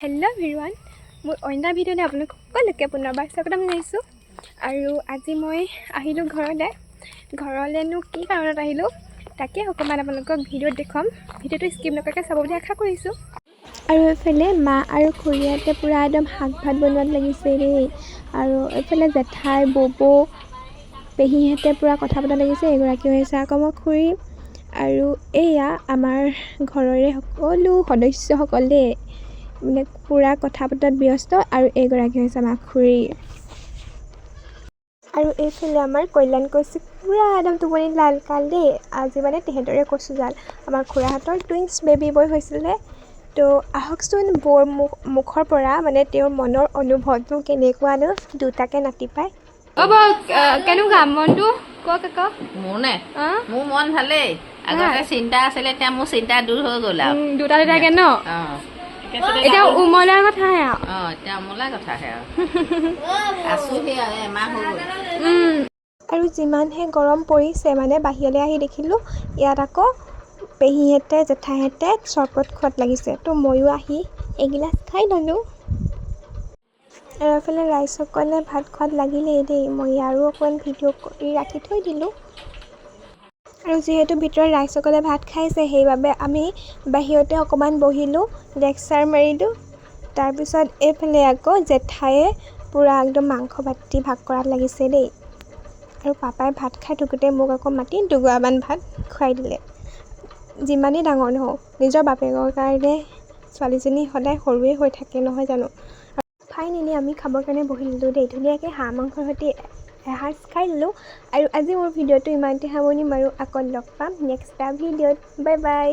Hello' everyone, মোৰ অন্য ভিডিঅ'লৈ আপোনালোক সকলোকে পুনৰবাৰ স্বাগতম জনাইছোঁ। আৰু আজি মই আহিলোঁ ঘৰলৈ। ঘৰলৈনো কি কাৰণত আহিলোঁ, তাকে অকণমান আপোনালোকক ভিডিঅ'ত দেখুৱাম। ভিডিঅ'টো স্কিপ নকৰাকৈ চাব বুলি আশা কৰিছোঁ। আৰু এইফালে মা আৰু খুৰীহঁতে পূৰা একদম শাক ভাত বনোৱাত লাগিছে দেই। আৰু এইফালে জেঠাই, ববৌ, পেহীহঁতে পূৰা কথা পতা লাগিছে। এগৰাকী হৈছে আকৌ মোৰ খুৰী। আৰু এয়া আমাৰ ঘৰৰে সকলো সদস্যসকল দেই, মানে পূৰা কথা পতাত ব্যস্ত। আৰু এইগৰাকী হৈছে আমাৰ খুৰী। আৰু এইফালে আমাৰ কল্যাণ কৌশিক পূৰা একদম টোপনিত লাল কাল দেই। আজি মানে তেহেঁতৰে কচু জাল, আমাৰ খুৰাহঁতৰ টুইনছ বেবী বয় হৈছিলে। তো আহকচোন বৌৰ মুখৰ পৰা মানে তেওঁৰ মনৰ অনুভৱটো কেনেকুৱানো দুটাকে নাতি পায়। অ' বৌ, কেনেকুৱা মনটো, কওক আকৌ। মোৰ নে? অঁ। মোৰ মন ভালেই। আগতে চিন্তা আছিলে, এতিয়া মোৰ চিন্তা দূৰ হৈ গ'ল আৰু। দুটা দুটাকে ন? অ। এতিয়া উমলাৰ কথাহে আৰু। অ, এতিয়া উমলা কথাহে আৰু। আছোহি আৰু, এমাহ হৈ গ'ল। আৰু যিমানহে গৰম পৰিছে, মানে বাহিৰলৈ আহি দেখিলোঁ ইয়াত আকৌ পেহীহঁতে, জেঠাইহঁতে চৰবত খোৱাত লাগিছে। তো ময়ো আহি এগিলাচ খাই ল'লোঁ। আৰু এইফালে ৰাইজসকলে ভাত খোৱাত লাগিলেই দেই। মই ইয়াৰো অকণমান ভিডিঅ' কৰি ৰাখি থৈ দিলোঁ। আৰু যিহেতু ভিতৰত ৰাইজসকলে ভাত খাইছে, সেইবাবে আমি বাহিৰতে অকণমান বহিলোঁ, লেকচাৰ মাৰিলোঁ। তাৰপিছত এইফালে আকৌ জেঠায়ে পূৰা একদম মাংস বাতি ভাগ কৰাত লাগিছে দেই। আৰু পাপাই ভাত খাই থাকোঁতে মোক আকৌ মাতি দুগৰামান ভাত খুৱাই দিলে। যিমানেই ডাঙৰ নহওক, নিজৰ বাপেকৰ কাৰণে ছোৱালীজনী সদায় সৰুৱে হৈ থাকে, নহয় জানো? ফাইনেলি আমি খাবৰ কাৰণে বহি ল'লোঁ দেই। ধুনীয়াকৈ হাঁহ মাংসৰ সৈতে এসাঁজ খাই ল'লোঁ। আৰু আজি মোৰ ভিডিঅ'টো ইমানতে সামৰণি মাৰোঁ। আকৌ লগ পাম নেক্সট এটা ভিডিঅ'ত। Bye bye.